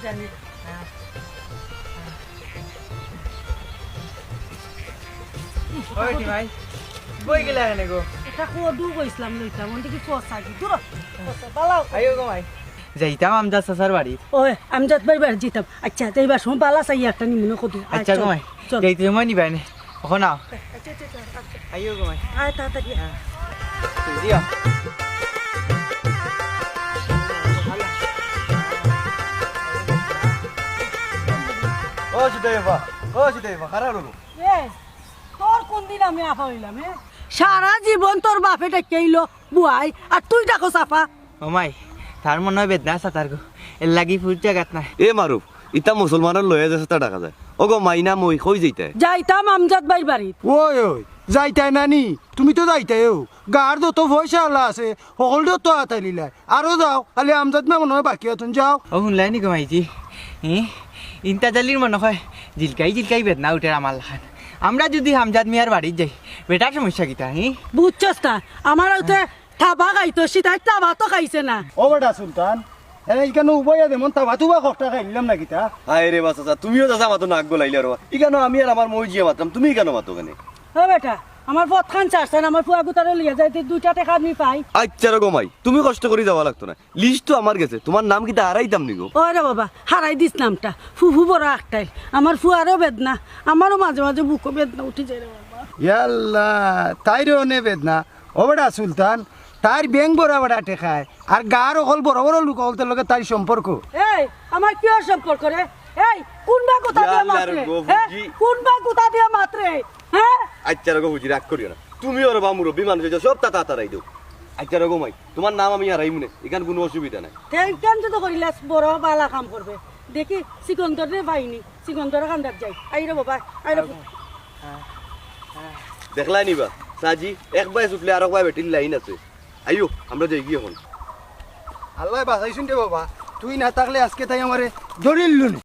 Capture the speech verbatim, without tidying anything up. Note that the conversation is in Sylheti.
জানি। ওই টিমাই, কই গেলা এনে গো? এটা কদু কইছিলাম লইতাম, অন দেখি পচা কি? দূর হ, পচা, বালাও। আইও গো মাই। যাইতাম আমজাদ চাচার বাড়ি। ওই, আমজাদ ভাইর বাড়ি যাইতাম। আচ্ছা, যাইবার সময় বালা চাই একটা নিমুনে কদু। আয়, আচ্ছা চল, গো মাই, চল। যাইতে সময় নিবায় নে। অখন আও। আচ্ছা, আচ্ছা, আচ্ছা, আচ্ছা। আইও গো মাই। আয়, তাড়াতাড়ি আয়। হ্যাঁ। তুই দিও। ও সিতাইফা, ও সিতাইফা, খারাপ হলো। এ, তোর কোন দিন আমি আফা হইলাম, এ? সারা জীবন তোর বাপে ডাকিয়া আইলো, বুয়াই, আর তুই ডাকো চাফা। ও মাই, তার মনে হয় বেদনা আছে তার গো, এর লাগি ফুট জাগাত নাই। এ মারুফ, ইতা মুসলমানর লয়ে যাচ্ছে তা ডাকা যায়। ও গো মাইনা মই, কই যাইতায়? যাইতাম আমজাদ ভাইর বাড়িত। ওই, ওই, যাইতায় না নি? তুমি তো যাইতায়ও। গার যত পয়সা ওলা আছে, হকলটাও তো আতাই লিলায়। আরো যাও, খালি আমজাদ মা মনে হয় বাকি আছইন, যাও। ও হুনলায় নি গো মাইজি? হি? ইন্তাজালির মনে হয় জিলকাই জিলকাই বেদনা উঠের আমার লাখান। আমরা যদি আমজাদ মিয়ার বাড়িত যাই, বেটার সমস্যা কিতা, হি? বুঝছস না, আমার ওতে থাবা খাইতো, সিতাই থাবা তো খাইছে না। ও বেটা সুলতান, হ্যাঁ, ইখানো উবাইয়া যেমন থাবা তুবা কষ্টা খাইলাম না কিতা? হায় রে বা চাচা, তুমিও চাচা মাতো নাক গলাইলে আর বা। ইখানো আমি আর আমার মৌজিয়ে মাতলাম, তুমি ইখানো মাতো কেনে? ও বেটা, আমার পথখান ছাড়ছান, আমার ফুয়া গুতারে লইয়া যাইতে দুইটা টেকা আমি পাই। আচ্ছা রে গো মাই, তুমি কষ্ট করি যাওয়া লাগতো না, লিস্ট তো আমার গেছে, তোমার নাম কিতা হারাইতাম নি গো? ওরে বাবা, হারাই দিস নামটা, ফুফু বড় একটাই, আমার ফুয়ারও বেদনা, আমারও মাঝে মাঝে বুকো বেদনা উঠি যায় রে বাবা। ইয়াল্লা, তাইরও অনে বেদনা। ও বেটা সুলতান, তাইর ব্যাংক ভরা বেটা টেকায়, আর গার অকল বড় বড় লোক অকলতর লগে তাইর সম্পর্ক। এই, আমার কিওর সম্পর্ক রে? এই, কোন বা কথা দিয়া মাতরে? হ্যাঁ? কোন বা কথা দিয়া মাতরে? হ্যাঁ? আচ্ছা রে গো বুঝি, রাগ করিও না। তুমি ওর বা মুরব্বী মানুষ অইছো, সব তাতা তারাই দেও। আচ্ছা রে গো মাই, তোমার নাম আমি হারাইমু নে, ইখান কোনো অসুবিধা নাই। থ্যাংক ইউ তো করিলাস, বড় বালা কাম করবে। দেখি, সিকন্দর রে পাইনি, সিকন্দর কান্দাত যাই। আই রে বাবা, আই রে। দেখলাই নি বা, সাজি, এক বায় ছুটলে আরক বায় বেটির লাইন আছে। আইও, আমরা যাই গিয়া অখন। আল্লায় বাঁচাইছইন রে বাবা, তুই না থাকলে আজকে তাই আমারে ধরিল লুনি।